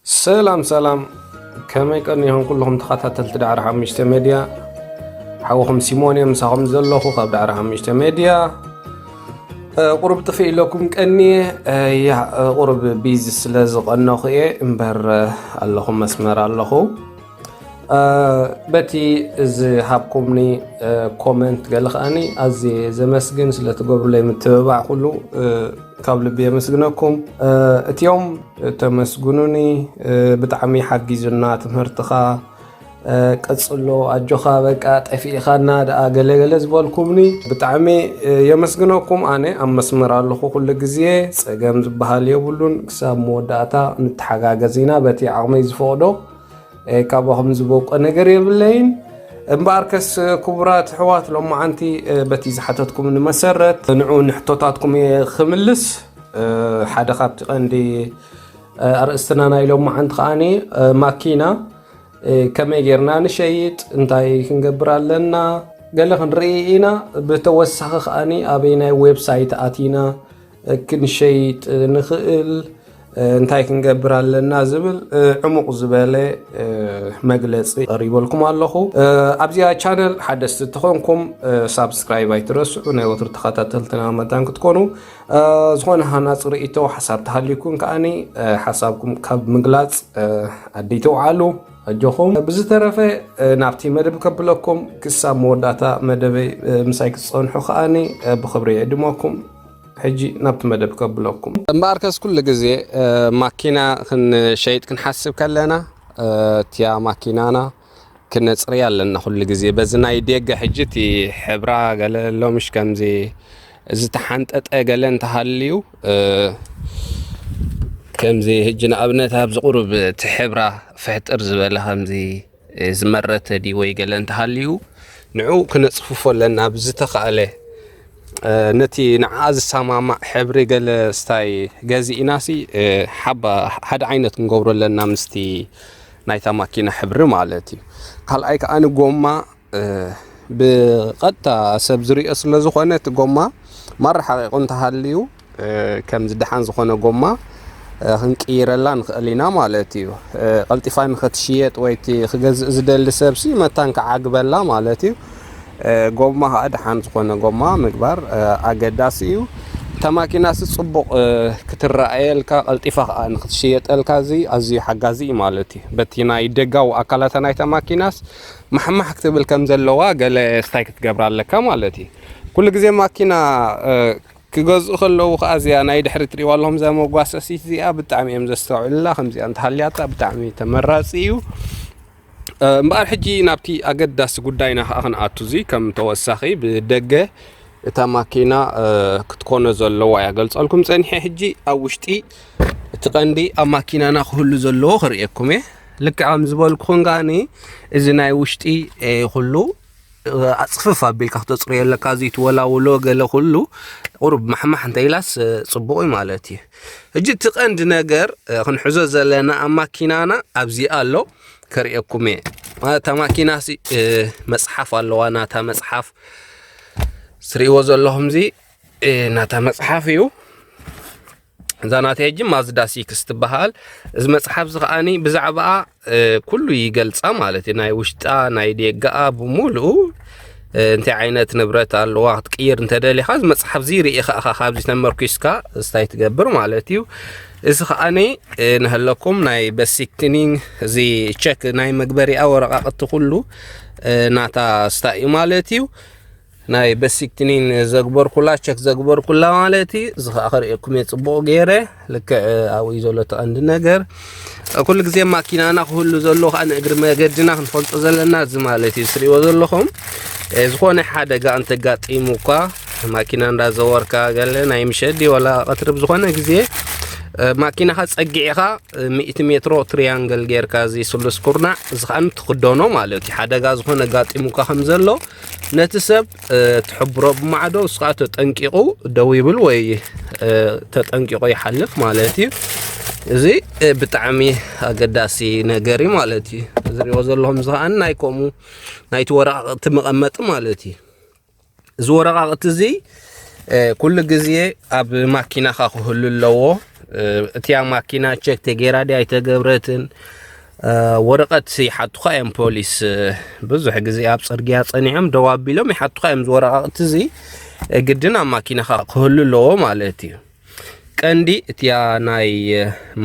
ሰላም ሰላም፣ ከመይ ቀኒኹም ኩልኹም ተኸታተልቲ ዳዕሮ ሓሙሽተ ሜድያ? ሓውኹም ሲሞን እየ፣ ምሳኹም ዘለኹ ካብ ዳዕሮ ሓሙሽተ ሜድያ። እ፣ ቁሩብ ጥፍእ ኢለኩም ቀኒየ። እ፣ ያ፣ እ፣ ቁሩብ ቢዚ ስለ ዝቐነኹ እየ እምበር፣ እ፣ ኣለኹ፣ መስመር ኣለኹ። እ፣ በቲ ዝሃብኩምኒ፣ እ፣ ኮመንት ገለ ከኣኒ ኣዝየ ዘመስግን ስለ ትገብሩለይ ምትብባዕ ኩሉ፣ እ፣ ካብ ልቢ የመስግነኩም። እ፣ እቲኦም ተመስግኑኒ፣ እ፣ ብጣዕሚ ሓጊዙና ትምህርትኻ፣ እ፣ ቀጽሎ፣ ኣጆኻ፣ በቃ ጠፊእኻና ደኣ ገለ ገለ ዝበልኩምኒ ብጣዕሚ፣ እ፣ የመስግነኩም። ኣነ ኣብ መስመር ኣለኹ ኩሉ ግዜ፣ ጸገም ዝበሃል የብሉን። ክሳብ መወዳእታ ንተሓጋገዝ ኢና በቲ ዓቕመይ ዝፈቕዶ። እ፣ ካባኹም ዝበቆ ነገር የብለይን። እምበኣርከስ ክቡራት ኣሕዋት፣ ሎማዓንቲ፣ እ፣ በቲ ዝሓተትኩምኒ መሰረት ንዑ ንሕቶታትኩም እየ ክምልስ። እ፣ ሓደ ካብቲ ቀንዲ፣ እ፣ ኣርእስትና ናይ ሎማዓንቲ ከኣኒ፣ እ፣ ማኪና፣ እ፣ ከመይ ጌርና ንሸይጥ፣ እንታይ ክንገብር ኣለና፣ ገለ ክንርኢ ኢና። ብተወሳኺ ከኣኒ ኣበይ ናይ ዌብሳይት ኣቲና፣ እ፣ ክንሸይጥ ንኽእል፣ እ፣ እንታይ ክንገብር ኣለና ዝብል፣ እ፣ ዕሙቕ ዝበለ፣ እ፣ መግለጺ ቀሪበልኩም ኣለኹ። እ፣ ኣብዚኣ ቻነል ሓደስቲ ተኾንኩም፣ እ፣ ሳብስክራይብ ኣይትረስዑ፣ ናይ ወትሩ ተኸታተልትና መታን ክትኮኑ። እ፣ ዝኾነ ሃናጺ ርእይቶ ሓሳብ ተሃልዩኩም ከኣኒ፣ እ፣ ሓሳብኩም ካብ ምግላጽ፣ እ፣ ኣደይተውዓሉ። ኣጆኹም። ብዝተረፈ፣ እ፣ ናብቲ መደብ ከብለኩም፣ ክሳብ መወዳእታ መደበይ፣ እ፣ ምሳይ ክትጸንሑ ከኣኒ፣ እ፣ ብኽብሪ ይዕድመኩም። ሕጂ ናብቲ መደብ ከብለኩም። እምበኣርከስ ኩሉ ግዜ፣ እ፣ ማኪና ክንሸይጥ ክንሓስብ ከለና፣ እ፣ እቲያ ማኪናና ክነጽርያ ኣለና ኩሉ ግዜ። በዚ ናይ ዴጋ ሕጂ እቲ ሕብራ ገለ ኣሎ፣ ምሽ ከምዚ ዝተሓንጠጠ ገለ እንተሃልዩ፣ እ፣ ከምዚ ሕጂ ንኣብነት ኣብዚ ቁሩብ እቲ ሕብራ ፍሕጥር ዝበለ ከምዚ፣ እ፣ ዝመረተ ድዩ ወይ ገለ እንተሃልዩ፣ ንዑ ክነጽፍፎ ኣለና ብዝተኻእለ። እ፣ ነቲ ንዓ ዝሰማማዕ ሕብሪ ገለ ስታይ ገዚእናሲ፣ እ፣ ሓባ ሓደ ዓይነት ክንገብሮ ኣለና ምስቲ ናይታ ማኪና ሕብሪ ማለት እዩ። ካልኣይ ከኣ ንጎማ፣ እ፣ ብቐጥታ ሰብ ዝሪኦ ስለ ዝኾነ እቲ ጎማ ማረሓቂቑ እንተሃልዩ፣ እ፣ ከምዚ ደሓን ዝኾነ ጎማ፣ እ፣ ክንቅይረላ ንኽእል ኢና ማለት እዩ። እ፣ ቀልጢፋ ንኽትሽየጥ ወይ እቲ ክገዝእ ዝደሊ ሰብሲ መታን ክዓግበላ ማለት እዩ። እ፣ ጎማ ከዓ ደሓን ዝኾነ ጎማ ምግባር፣ እ፣ ኣገዳሲ እዩ። እታ ማኪናሲ ጽቡቕ፣ እ፣ ክትረኣየልካ፣ ቀልጢፋ ከዓ ንኽትሽየጠልካ እዚ ኣዝዩ ሓጋዚ እዩ ማለት እዩ። በቲ ናይ ደጋዊ ኣካላታ ናይታ ማኪናስ ማሕማሕ ክትብል ከም ዘለዋ ገለ ስታይ ክትገብራ ኣለካ ማለት እዩ። ኩሉ ግዜ ማኪና፣ እ፣ ክገዝኡ ከለዉ ከዓ እዚኣ ናይ ድሕሪ ትሪእዋ ኣለኹም፣ እዛ መጓሰሲት እዚኣ ብጣዕሚ እዮም ዘስተውዕልላ። ከምዚኣ እንተሃልያታ ብጣዕሚ ተመራፂ እዩ። እ፣ እምበኣር ሕጂ ናብቲ ኣገዳሲ ጉዳይና ከዓ ክንኣቱ፣ እዚ ከም ተወሳኺ ብደገ እታ ማኪና፣ እ፣ ክትኮኖ ዘለዋ እያ ገልጸልኩም ጸኒሐ። ሕጂ ኣብ ውሽጢ እቲ ቀንዲ ኣብ ማኪናና ክህሉ ዘለዎ ክርእየኩም እየ። ልክዕ ከም ዝበልኩኹም ከኣኒ እዚ ናይ ውሽጢ፣ እ፣ ኩሉ ኣጽፍፍ ኣቢልካ ክተጽርዮ ኣለካ። እዚ ትወላውሎ ገለ ኩሉ ቁሩብ ማሕማሕ እንተ ኢላስ፣ እ፣ ጽቡቕ እዩ ማለት እዩ። ሕጂ እቲ ቀንዲ ነገር፣ እ፣ ክንሕዞ ዘለና ኣብ ማኪናና ኣብዚ ኣሎ፣ ከርእየኩም እየ። ማለት እታ ማኪናሲ፣ እ፣ መጽሓፍ ኣለዋ፣ ናታ መጽሓፍ ትርእይዎ ዘለኹም እዚ፣ እ፣ ናታ መጽሓፍ እዩ። እዛ ናተይ ሕጂ ማዝዳ ሲክስ ትበሃል። እዚ መጽሓፍ እዚ ከኣኒ ብዛዕባኣ፣ እ፣ ኩሉ ይገልጻ ማለት እዩ። ናይ ውሽጣ፣ ናይ ዴጋኣ ብምሉኡ፣ እ፣ እንታይ ዓይነት ንብረት ኣለዋ ክትቅይር እንተደሊኻ፣ እዚ መጽሓፍ እዚ ርኢኻ ኢኻ ካብዚ ተመርኪስካ ስታይ ትገብር ማለት እዩ። እዚ ከኣኒ፣ እ፣ ንህለኩም ናይ በሲክትኒን እዚ ቸክ ናይ መግበሪኣ ወረቓቕቲ ኩሉ፣ እ፣ ናታ ስታይ እዩ ማለት እዩ። ናይ በሲክትኒን ዘግበርኩላ፣ ቸክ ዘግበርኩላ ማለት እዩ። እዚ ኸዓ ከርእየኩም እየ ጽቡቕ ገይረ። ልክዕ ኣብኡ እዩ ዘሎ እቲ ቀንዲ ነገር። ኩሉ ግዜ ማኪናና ክህሉ ዘለዎ ኸዓ ንእግሪ መገድና ክንፈልጦ ዘለና እዚ ማለት እዩ። ትርእይዎ ዘለኹም፣ እ፣ ዝኾነ ሓደጋ እንተጋጢሙ እኳ ማኪና እንዳዘወርካ ገለ ናይ ምሸት ድዩ ዋላ ቀትሪ ብዝኾነ ግዜ፣ እ፣ ማኪናኻ ጸጊዕኻ፣ እ፣ ሚእቲ ሜትሮ ትሪያንግል ጌርካ እዚ ስሉስ ኩርናዕ እዚ ኸዓ ትኽደኖ ማለት እዩ። ሓደጋ ዝኾነ ኣጋጢሙካ ከም ዘሎ ነቲ ሰብ፣ እ፣ ትሕብሮ ብማዕዶ፣ እሱ ኸዓ ተጠንቂቑ ደው ይብል ወይ፣ እ፣ ተጠንቂቑ ይሓልፍ ማለት እዩ። እዚ፣ እ፣ ብጣዕሚ ኣገዳሲ ነገር እዩ ማለት እዩ። ዝሪኦ ዘለኹም እዚ ኸዓ ናይ ከምኡ ናይቲ ወረቓቕቲ መቐመጢ ማለት እዩ። እዚ ወረቓቕቲ እዚ፣ እ፣ ኩሉ ግዜ ኣብ ማኪናኻ ክህሉ ኣለዎ። እቲያ ማኪና ቸክ ተገይራ ድያ ኣይተገብረትን፣ ወረቐት ይሓቱኻ እዮም ፖሊስ። ብዙሕ ግዜ ኣብ ፅርግያ ፀኒሖም ደው ኣቢሎም ይሓቱኻ እዮም። ወረቓቕቲ እዚ ግድን ኣብ ማኪናኻ ክህሉ ኣለዎ ማለት እዩ። ቀንዲ እቲያ ናይ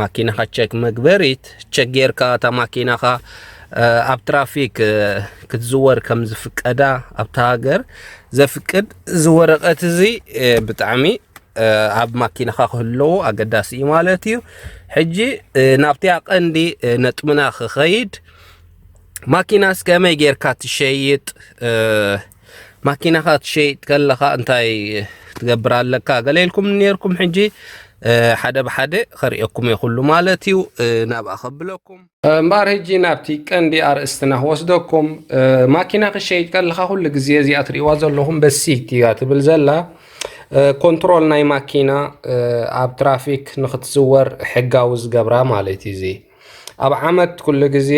ማኪናኻ ቸክ መግበሪት፣ ቸክ ጌርካ እታ ማኪናኻ ኣብ ትራፊክ ክትዝወር ከም ዝፍቀዳ ኣብታ ሃገር ዘፍቅድ እዚ ወረቐት እዚ ብጣዕሚ ኣብ ማኪናኻ ክህልዎ ኣገዳሲ እዩ ማለት እዩ። ሕጂ ናብቲያ ቀንዲ ነጥብና ክኸይድ፣ ማኪናስ ከመይ ጌርካ ትሸይጥ? ማኪናኻ ትሸይጥ ከለኻ እንታይ ትገብር ኣለካ? ገለ ኢልኩም ነርኩም። ሕጂ ሓደ ብሓደ ከርእየኩም እየ ኩሉ ማለት እዩ። ናብኣ ከብለኩም። እምበኣር ሕጂ ናብቲ ቀንዲ ኣርእስትና ክወስደኩም። ማኪና ክሸይጥ ከለኻ ኩሉ ግዜ እዚኣ ትርእይዋ ዘለኹም በሲት እያ ትብል ዘላ። ኮንትሮል ናይ ማኪና ኣብ ትራፊክ ንክትዝወር ሕጋዊ ዝገብራ ማለት እዩ። እዚ ኣብ ዓመት ኩሉ ግዜ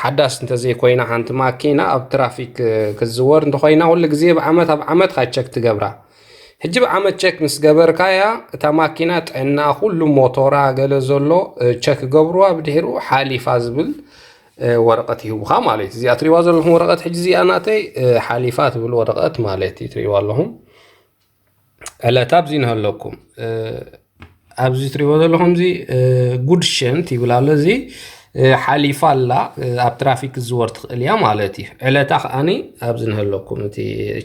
ሓዳስ እንተዘይኮይና ሓንቲ ማኪና ኣብ ትራፊክ ክትዝወር እንተኮይና ኩሉ ግዜ ብዓመት ኣብ ዓመት ካቸክ ትገብራ። ሕጂ ብዓመት ቸክ ምስ ገበርካያ እታ ማኪና ጥዕና ኩሉ ሞቶራ ገለ ዘሎ ቸክ ገብርዋ ብድሕሩ ሓሊፋ ዝብል ወረቐት ይህቡኻ ማለት እዩ። እዚኣ ትሪእዋ ዘለኹም ወረቐት ሕጂ እዚኣ ናተይ ሓሊፋ ትብል ወረቐት ማለት እዩ። ትሪእዋ ኣለኹም ዕለት ኣብዚ ንሃለኩም ኣብዚ ትሪእዎ ዘለኹም እዚ ጉድ ሸንት ይብል ኣሎ። እዚ ሓሊፋ ኣላ ኣብ ትራፊክ ክትዝወር ትኽእል እያ ማለት እዩ። ዕለታ ከዓኒ ኣብዚ ንሃለኩም እቲ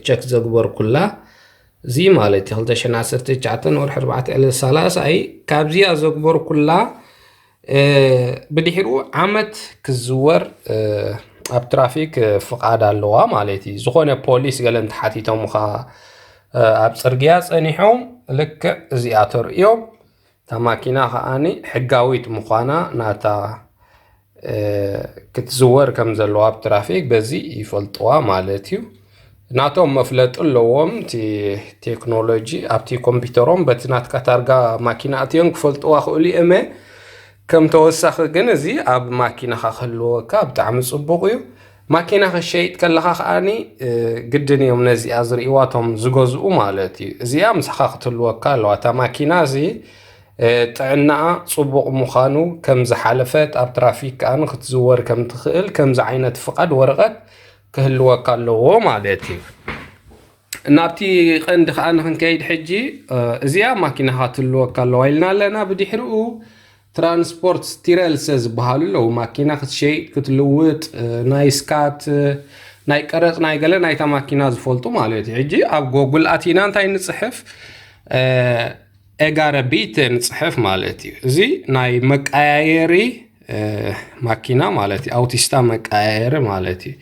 ቸክ ዘግበርኩላ እዚ ማለት እዩ ክልተ ሽሕን ዓሰርተ ትሽዓተን ወርሒ ኣርባዕተ ዕለት ሰላሳ እዩ። ካብዚኣ ዘግበርኩላ ብድሕሪኡ ዓመት ክዝወር ኣብ ትራፊክ ፍቓድ ኣለዋ ማለት እዩ። ዝኾነ ፖሊስ ገለ እንተሓቲቶምኻ ኣብ ፅርግያ ፀኒሖም ልክዕ እዚኣ ተርእዮም እታ ማኪና ከዓኒ ሕጋዊት ምዃና ናታ ክትዝወር ከም ዘለዋ ኣብ ትራፊክ በዚ ይፈልጥዋ ማለት እዩ። ናቶም መፍለጢ ኣለዎም። እቲ ቴክኖሎጂ ኣብቲ ኮምፒውተሮም በቲ ናትካ ታርጋ ማኪና ኣትዮም ክፈልጥዋ ክእሉ እየመ። ከም ተወሳኺ ግን እዚ ኣብ ማኪናኻ ክህልወካ ብጣዕሚ ፅቡቕ እዩ። ማኪና ክሸይጥ ከለኻ ከዓኒ ግድን እዮም ነዚኣ ዝርእይዋ እቶም ዝገዝኡ ማለት እዩ። እዚኣ ምሳኻ ክትህልወካ ኣለዋ። እታ ማኪና እዚ ጥዕናኣ ፅቡቕ ምዃኑ ከም ዝሓለፈት ኣብ ትራፊክ ከኣ ክትዝወር ከም ትኽእል ከምዚ ዓይነት ፍቓድ ወረቐት ክህልወካ ኣለዎ ማለት እዩ። ናብቲ ቀንዲ ከኣ ንክንከይድ ሕጂ እዚኣ ማኪናኻ ትህልወካ ኣለዋ ኢልና ኣለና። ብድሕሪኡ ትራንስፖርት ስቲረልሰ ዝበሃሉ ኣለዉ። ማኪና ክትሸይጥ ክትልውጥ ናይ ስካት ናይ ቀረፅ ናይ ገለ ናይታ ማኪና ዝፈልጡ ማለት እዩ። ሕጂ ኣብ ጎጉል ኣቲና እንታይ ንፅሕፍ? ኤጋረ ቢተ ንፅሕፍ ማለት እዩ። እዚ ናይ መቀያየሪ ማኪና ማለት እዩ። ኣውቲስታ መቀያየሪ ማለት እዩ።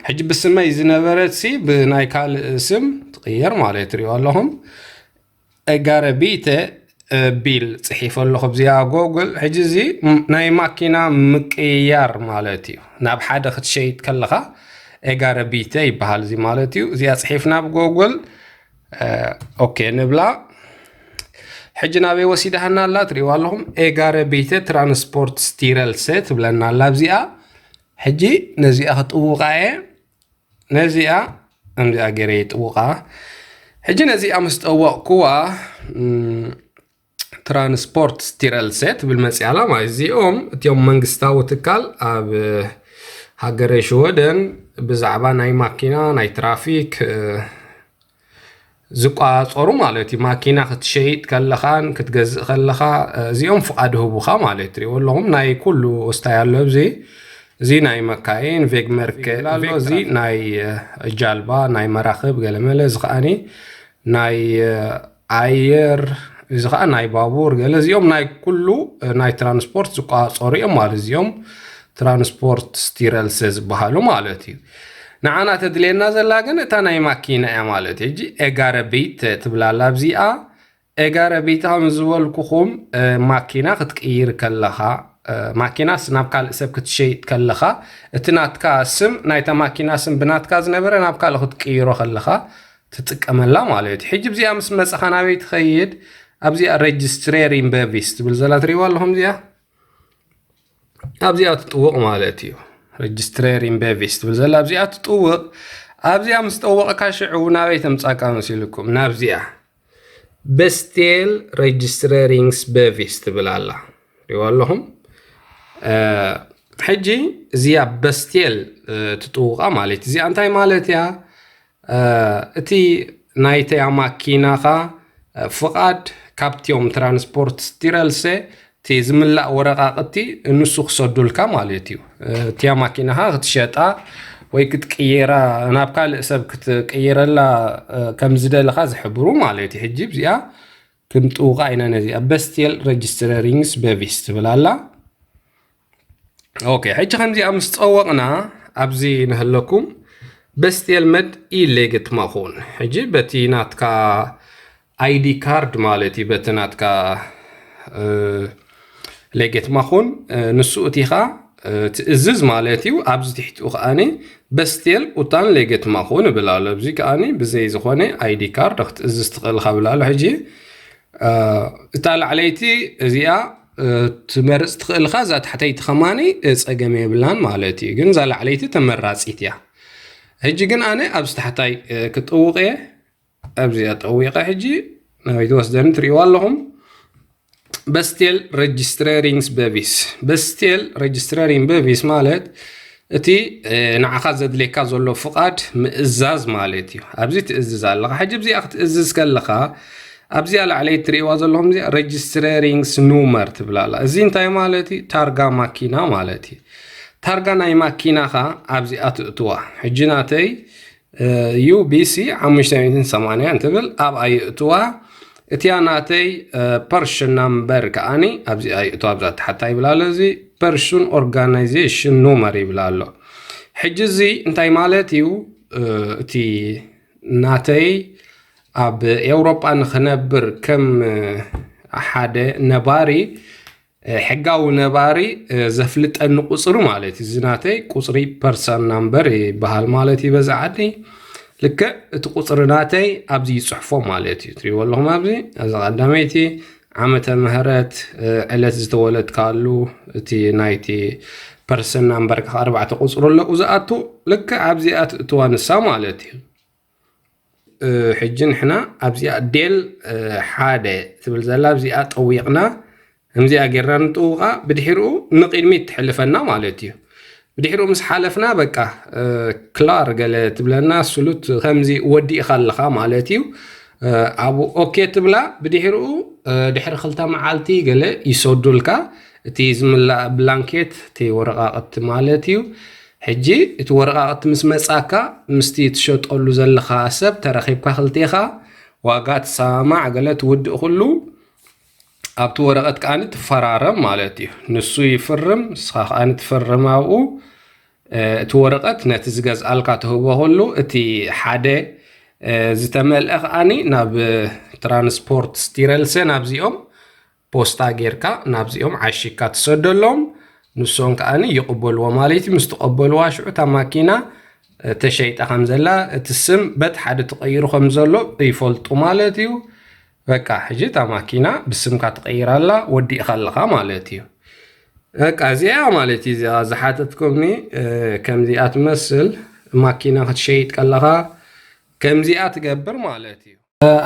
ሕጂ ብስመይ ዝነበረት ሲ ብናይ ካልእ ስም ትቕየር ማለት እዩ። ትሪኦ ኣለኹም። ኤጋረ ቢተ ቢል ፅሒፈ ኣለኹ ኣብዚኣ ጎግል። ሕጂ እዚ ናይ ማኪና ምቅያር ማለት እዩ። ናብ ሓደ ክትሸይጥ ከለኻ ኤጋረ ቢተ ይበሃል እዚ ማለት እዩ። እዚኣ ፅሒፍና ብጎግል ኦኬ ንብላ። ሕጂ ናበይ ወሲዳሃና ኣላ ትሪእዋ ኣለኹም። ኤጋረ ቢተ ትራንስፖርት ስቲረልሰ ትብለና ኣላ ኣብዚኣ። ሕጂ ነዚኣ ክጥውቓ እየ። ነዚኣ ከምዚኣ ገይረ ይጥውቓ። ሕጂ ነዚኣ ምስ ጠወቕኩዋ ትራንስፖርት ስቲረልሰ ትብል መፅያ ኣላ ማለት እዚኦም እቲኦም መንግስታዊ ትካል ኣብ ሃገረ ሽወደን ብዛዕባ ናይ ማኪና ናይ ትራፊክ ዝቋፀሩ ማለት እዩ። ማኪና ክትሸይጥ ከለኻን ክትገዝእ ከለኻ እዚኦም ፍቓድ ህቡኻ ማለት ትሪእዎ ኣለኹም። ናይ ኩሉ እስታይ ኣሎ እዚ እዚ ናይ መካይን ቬግመርክ እዚ ናይ ጃልባ ናይ መራኽብ ገለመለ እዚ ከዓኒ ናይ ኣየር እዚ ከዓ ናይ ባቡር ገለ እዚኦም ናይ ኩሉ ናይ ትራንስፖርት ዝቋፀሩ እዮም ማለት እዚኦም ትራንስፖርት ስቲረልሰ ዝበሃሉ ማለት እዩ። ንዓና ተድልየና ዘላ ግን እታ ናይ ማኪና እያ ማለት እዩ። ሕጂ ኤጋረ ቤት ትብላላ ኣብዚኣ ኤጋረ ቤት ከም ዝበልኩኹም ማኪና ክትቅይር ከለኻ ማኪናስ ናብ ካልእ ሰብ ክትሸይጥ ከለኻ እቲ ናትካ ስም ናይታ ማኪና ስም ብናትካ ዝነበረ ናብ ካልእ ክትቅይሮ ከለኻ ትጥቀመላ ማለት እዩ። ሕጂ ብዚኣ ምስ መፀኻ ናበይ ትኸይድ? ኣብዚኣ ሬጅስትሬር ኢንበቪስ ትብል ዘላ ትሪእዋ ኣለኹም እዚኣ ኣብዚኣ ትጥውቕ ማለት እዩ። ሬጅስትሬር ኢንበቪስ ትብል ዘላ ኣብዚኣ ትጥውቕ። ኣብዚኣ ምስ ጠወቕካ ሽዑ ናበይ ተምፃካ መሲልኩም ናብዚኣ Bestel registreringsbevis ትብል ኣላ። ሪዋ ኣለኹም። ሕጂ እዚኣ በስቴል ትጥውቓ ማለት እዚኣ እንታይ ማለት እያ? እቲ ናይተያ ማኪናኻ ፍቓድ ካብቲኦም ትራንስፖርት ስቲረልሰ እቲ ዝምላእ ወረቓቕቲ ንሱ ክሰዱልካ ማለት እዩ። እቲያ ማኪናኻ ክትሸጣ ወይ ክትቅየራ ናብ ካልእ ሰብ ክትቅየረላ ከም ዝደለኻ ዝሕብሩ ማለት እዩ። ሕጂ እዚኣ ክንጥውቓ ኢና ነዚኣ። በስቴል ረጅስትረሪንግስ በቪስ ትብል ኣላ። ኦኬ፣ ሕጂ ከምዚኣ ምስ ጸወቕና ኣብዚ ንህለኩም በስቴል መድ ኢሌግት ማኹን። ሕጂ በቲ ናትካ ኣይዲ ካርድ ማለት እዩ፣ በቲ ናትካ ሌጌት ማኹን ንሱ እቲኻ ትእዝዝ ማለት እዩ። ኣብዚ ትሕቲኡ ከኣኒ በስቴል ኡታን ሌጌት ማኹን እብል ኣሎ። ኣብዚ ከኣኒ ብዘይ ዝኾነ ኣይዲ ካርድ ክትእዝዝ ትኽእል ብል ኣሎ። ሕጂ እታ ላዕለይቲ እዚኣ ትመርፅ ትኽእልካ፣ እዛ ታሕተይቲ ከማኒ ፀገም የብላን ማለት እዩ። ግን እዛ ላዕለይቲ ተመራፂት እያ። ሕጂ ግን ኣነ ኣብዚ ታሕታይ ክጥውቕ እየ። ኣብዚኣ ጠዊቐ ሕጂ ናበይ ትወስደኒ ትርእይዋ ኣለኹም። በስቴል ረጅስትሬሪንግስ በቪስ። በስቴል ረጅስትሬሪንግ በቪስ ማለት እቲ ንዓኻ ዘድልየካ ዘሎ ፍቓድ ምእዛዝ ማለት እዩ። ኣብዚ ትእዝዝ ኣለኻ። ሕጂ ኣብዚኣ ክትእዝዝ ከለኻ ኣብዚኣ ላዕለይ ትርእይዋ ዘለኹም እዚኣ ረጅስትሬሪንግስ ኑመር ትብል ኣላ። እዚ እንታይ ማለት እዩ? ታርጋ ማኪና ማለት እዩ። ታርጋ ናይ ማኪናኻ ኣብዚኣ ትእትዋ። ሕጂ ናተይ ዩ ቢ ሲ ሓሙሽተ ሚእትን ሰማንያን ትብል ኣብኣ ይእትዋ። እቲያ ናተይ ፐርሽን ናምበር ከኣኒ ኣብዚኣ ይእትዋ። ኣብዛ ታሕታ ይብል ኣሎ፣ እዚ ፐርሽን ኦርጋናይዜሽን ኑመር ይብል ኣሎ። ሕጂ እዚ እንታይ ማለት እዩ? እቲ ናተይ ኣብ ኤውሮጳ ንኽነብር ከም ሓደ ነባሪ ሕጋዊ ነባሪ ዘፍልጠኒ ቁፅሪ ማለት እዩ። እዚ ናተይ ቁፅሪ ፐርሰን ናምበር ይበሃል ማለት እዩ በዛ ዓዲ። ልክዕ እቲ ቁፅሪ ናተይ ኣብዚ ይፅሕፎ ማለት እዩ። ትሪእዎ ኣለኹም ኣብዚ፣ እዛ ቀዳመይቲ ዓመተ ምህረት፣ ዕለት ዝተወለድካሉ፣ እቲ ናይቲ ፐርሰን ናምበርካ ኣርባዕተ ቁፅሪ ኣለኡ ዝኣቱ፣ ልክዕ ኣብዚኣ ትእትዋ ንሳ ማለት እዩ። ሕጂ ንሕና ኣብዚኣ ዴል ሓደ ትብል ዘላ ኣብዚኣ ጠዊቕና፣ ከምዚኣ ጌርና ንጥውቓ፣ ብድሕሪኡ ንቕድሚት ትሕልፈና ማለት እዩ። ብድሕሪኡ ምስ ሓለፍና በቃ ክላር ገለ ትብለና፣ ስሉት ከምዚ ወዲእኻ ኣለኻ ማለት እዩ። ኣብኡ ኦኬ ትብላ። ብድሕሪኡ ድሕሪ ክልተ መዓልቲ ገለ ይሰዱልካ፣ እቲ ዝምላእ ብላንኬት፣ እቲ ወረቓቕቲ ማለት እዩ። ሕጂ እቲ ወረቓቕቲ ምስ መጻካ ምስቲ ትሸጠሉ ዘለኻ ሰብ ተራኺብካ ክልቴኻ ዋጋ ትሰማማዕ ገለ ትውድእ ኩሉ ኣብቲ ወረቐት ከኣ ትፈራረም ማለት እዩ። ንሱ ይፍርም፣ ንስኻ ከኣ ትፍርም ኣብኡ። እቲ ወረቐት ነቲ ዝገዝኣልካ ትህቦ ኩሉ፣ እቲ ሓደ ዝተመልአ ከኣ ናብ ትራንስፖርት ስቲረልሰ ናብዚኦም ፖስታ ጌርካ ናብዚኦም ዓሺግካ ትሰደሎም። ንሶም ከኣ ይቕበልዎ ማለት እዩ። ምስ ተቐበልዋ ሽዑ እታ ማኪና ተሸይጣ ከም ዘላ እቲ ስም በት ሓደ ተቐይሩ ከም ዘሎ ይፈልጡ ማለት እዩ። በቃ ሕጂ እታ ማኪና ብስምካ ትቐይር ኣላ፣ ወዲእኻ ኣለኻ ማለት እዩ። በቃ እዚኣ ማለት እዩ። እዚኣ ዝሓተትኩምኒ ከምዚኣ ትመስል ማኪና ክትሸይጥ ከለኻ ከምዚኣ ትገብር ማለት እዩ።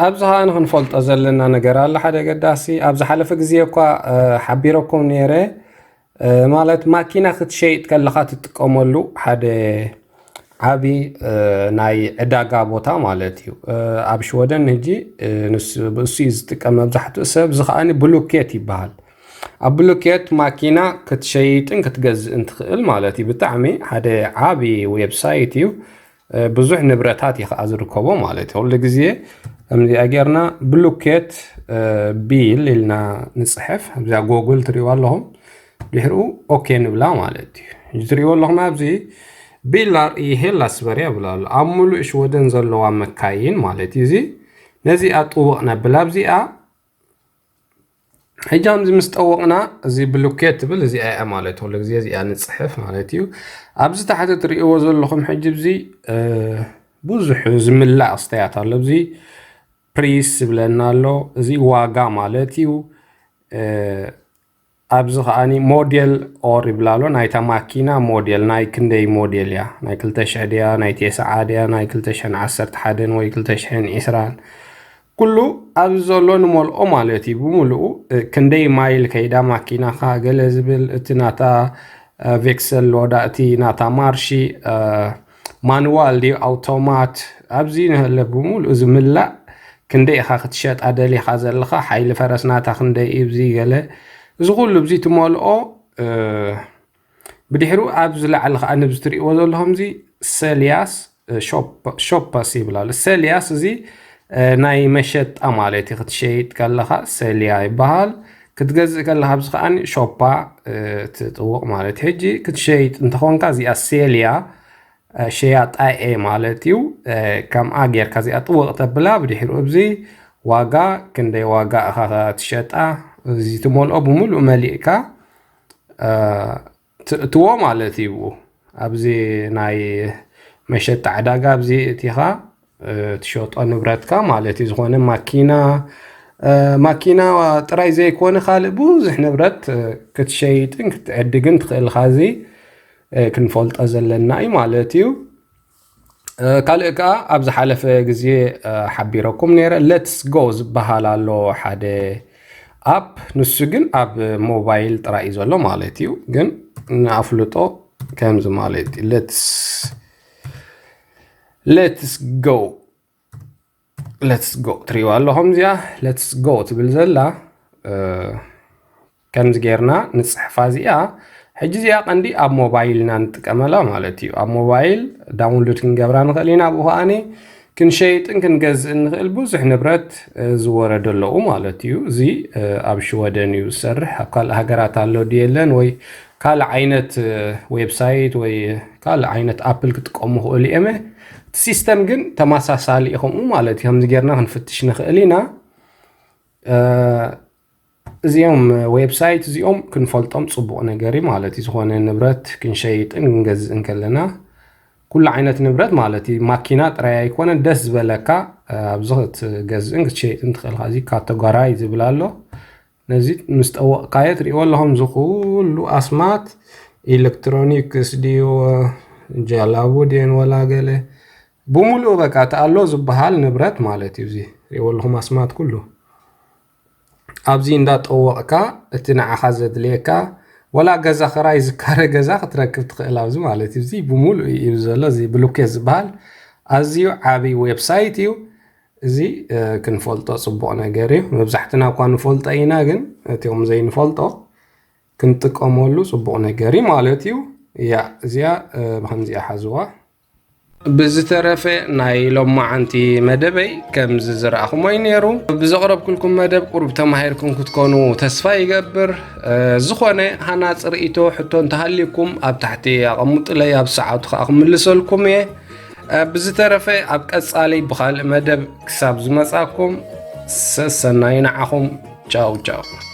ኣብዚ ኸኣ ንኽንፈልጦ ዘለና ነገር ኣሎ። ሓደ ገዳሲ ኣብ ዝሓለፈ ግዜ እኳ ሓቢረኩም ነይረ። ማለት ማኪና ክትሸይጥ ከለኻ ትጥቀመሉ ሓደ ዓቢ ናይ ዕዳጋ ቦታ ማለት እዩ። ኣብ ሽወደን ሕጂ ብእሱ እዩ ዝጥቀም መብዛሕትኡ ሰብ። እዚ ኸኣ ብሉኬት ይበሃል። ኣብ ብሉኬት ማኪና ክትሸይጥን ክትገዝእን ትኽእል ማለት እዩ። ብጣዕሚ ሓደ ዓቢ ዌብሳይት እዩ። ብዙሕ ንብረታት እዩ ከዓ ዝርከቦ ማለት እዩ። ኩሉ ግዜ ከምዚኣ ጌርና ብሉኬት ቢል ኢልና ንፅሕፍ። ኣብዚኣ ጎግል ትሪእዋ ኣለኹም። ድሕሪኡ ኦኬ ንብላ ማለት እዩ። ሕጂ ትሪእዎ ኣለኹም ኣብዚ ቢላር ኢ ሄላ ስበርያ ይብላ ኣሎ። ኣብ ሙሉእ ሽወደን ዘለዋ መካይን ማለት እዩ። እዚ ነዚኣ ጥውቕ ነብላ ኣብዚኣ ሕጂ ከምዚ ምስ ጠወቕና እዚ ብሉኬት ትብል እዚኣ እያ ማለት ኩሉ ግዜ እዚኣ ንፅሕፍ ማለት እዩ። ኣብዚ ታሕቲ ትርእይዎ ዘለኹም ሕጂ እዚ ብዙሕ ዝምላእ ክስተያት ኣሎ። እዚ ፕሪስ ዝብለና ኣሎ። እዚ ዋጋ ማለት እዩ። ኣብዚ ከዓኒ ሞዴል ኦር ይብላ ኣሎ። ናይታ ማኪና ሞዴል ናይ ክንደይ ሞዴል እያ? ናይ ክልተ ሽሕ ድያ? ናይ ቴስዓ ድያ? ናይ ክልተ ሽሕን ዓሰርተ ሓደን ወይ ክልተ ሽሕን ዕስራን? ኩሉ ኣብዚ ዘሎ ንመልኦ ማለት እዩ። ብምሉኡ ክንደይ ማይል ከይዳ ማኪናኻ ገለ ዝብል፣ እቲ ናታ ቬክሰል ሎዳ፣ እቲ ናታ ማርሺ፣ ማንዋል ድዩ ኣውቶማት፣ ኣብዚ ንህለ ብምሉእ ዝምላእ፣ ክንደይ ኢኻ ክትሸጣ ደሊኻ ዘለኻ፣ ሓይሊ ፈረስ ናታ ክንደይ እዩ፣ እዚ ገለ፣ እዚ ኩሉ ብዚ ትመልኦ። ብድሕሩ ኣብዚ ላዕሊ ከዓ ንብዚ ትሪእዎ ዘለኹም እዚ ሰልያስ ሾፓስ ይብላሉ። ሰልያስ እዚ ናይ መሸጣ ማለት እዩ። ክትሸይጥ ከለኻ ሰልያ ይበሃል። ክትገዝእ ከለኻ ኣብዚ ከዓ ሾፓ ትጥውቕ ማለት እዩ። ሕጂ ክትሸይጥ እንተኾንካ እዚኣ ሴልያ ሸያጣ እየ ማለት እዩ። ከምኣ ጌርካ እዚኣ ጥውቕ ተብላ፣ ብድሕሩ ኣብዚ ዋጋ ክንደይ ዋጋ እኻ ትሸጣ፣ እዚ ትመልኦ ብምሉእ መሊእካ ትእትዎ ማለት እዩ። ኣብዚ ናይ መሸጣ ዕዳጋ ኣብዚ እቲኻ ትሸጦ ንብረትካ ማለት እዩ። ዝኾነ ማኪና፣ ማኪና ጥራይ ዘይኮነ ካልእ ብዙሕ ንብረት ክትሸይጥን ክትዕድግን ትኽእል። ኻዚ ክንፈልጦ ዘለና እዩ ማለት እዩ። ካልእ ከዓ ኣብ ዝሓለፈ ግዜ ሓቢረኩም ነይረ። ሌትስ ጎ ዝበሃል ኣሎ ሓደ ኣፕ፣ ንሱ ግን ኣብ ሞባይል ጥራይ እዩ ዘሎ ማለት እዩ። ግን ንኣፍልጦ ከምዚ ማለት እዩ። ሌትስ ሌትስ ጎ ሌትስ ጎ ትሪእዋ ኣለኹም። እዚኣ ሌትስ ጎ ትብል ዘላ ከምዚ ጌርና ንፅሕፋ። እዚኣ ሕጂ እዚኣ ቀንዲ ኣብ ሞባይልና ንጥቀመላ ማለት እዩ። ኣብ ሞባይል ዳውንሎድ ክንገብራ ንኽእል ኢና። ኣብኡ ከዓኒ ክንሸይጥን ክንገዝእን ንኽእል ብዙሕ ንብረት ዝወረደ ኣለዉ ማለት እዩ። እዚ ኣብ ሽወደን እዩ ዝሰርሕ። ኣብ ካልእ ሃገራት ኣሎ ድየለን ወይ ካልእ ዓይነት ዌብሳይት ወይ ካልእ ዓይነት ኣፕል ክጥቀሙ ይኽእሉ እዮም። እቲ ሲስተም ግን ተመሳሳሊ እዩ ከምኡ ማለት እዩ። ከምዚ ጌርና ክንፍትሽ ንኽእል ኢና። እዚኦም ዌብሳይት እዚኦም ክንፈልጦም ጽቡቕ ነገር እዩ ማለት እዩ። ዝኾነ ንብረት ክንሸይጥን ክንገዝእን ከለና ኩሉ ዓይነት ንብረት ማለት እዩ። ማኪና ጥራይ ኣይኮነን፣ ደስ ዝበለካ ኣብዚ ክትገዝእን ክትሸይጥን ትኽእል። እዚ ካተጎራይ ዝብል ኣሎ። ነዚ ምስ ጠወቕካዮ ትሪእዎ ኣለኹም፣ እዚ ኩሉ ኣስማት ኤሌክትሮኒክስ ድዩ፣ ጃላቡ ድየን ወላ ገለ ብምሉኡ በቃ እቲ ኣሎ ዝበሃል ንብረት ማለት እዩ። እዚ ትሪእዎ ኣለኹም ኣስማት ኩሉ ኣብዚ እንዳጠወቕካ እቲ ንዓኻ ዘድልየካ ወላ ገዛ ክራይ ዝካረ ገዛ ክትረክብ ትኽእል ኣብዚ ማለት እዩ። እዚ ብምሉኡ እዩ ዘሎ። እዚ ብሉኬት ዝበሃል ኣዝዩ ዓብዪ ዌብሳይት እዩ። እዚ ክንፈልጦ ጽቡቕ ነገር እዩ። መብዛሕትና እኳ ንፈልጦ ኢና፣ ግን እቲኦም ዘይንፈልጦ ክንጥቀመሉ ጽቡቕ ነገር እዩ ማለት እዩ። እያ እዚኣ ብከምዚኣ ሓዝዋ። ብዝተረፈ ናይ ሎማዓንቲ መደበይ ከምዚ ዝረኣኹሞ እዩ ነይሩ። ብዘቕረብኩልኩም መደብ ቁሩብ ተማሂርኩም ክትኮኑ ተስፋ ይገብር። ዝኾነ ሃናፂ ርእይቶ፣ ሕቶ እንተሃልዩኩም ኣብ ታሕቲ ኣቐምጡለይ፣ ኣብ ሰዓቱ ከዓ ክምልሰልኩም እየ። ብዝተረፈ ኣብ ቀጻሊ ብኻልእ መደብ ክሳብ ዝመጻኩም ሰሰናዩ ንዓኹም። ቻው ቻው።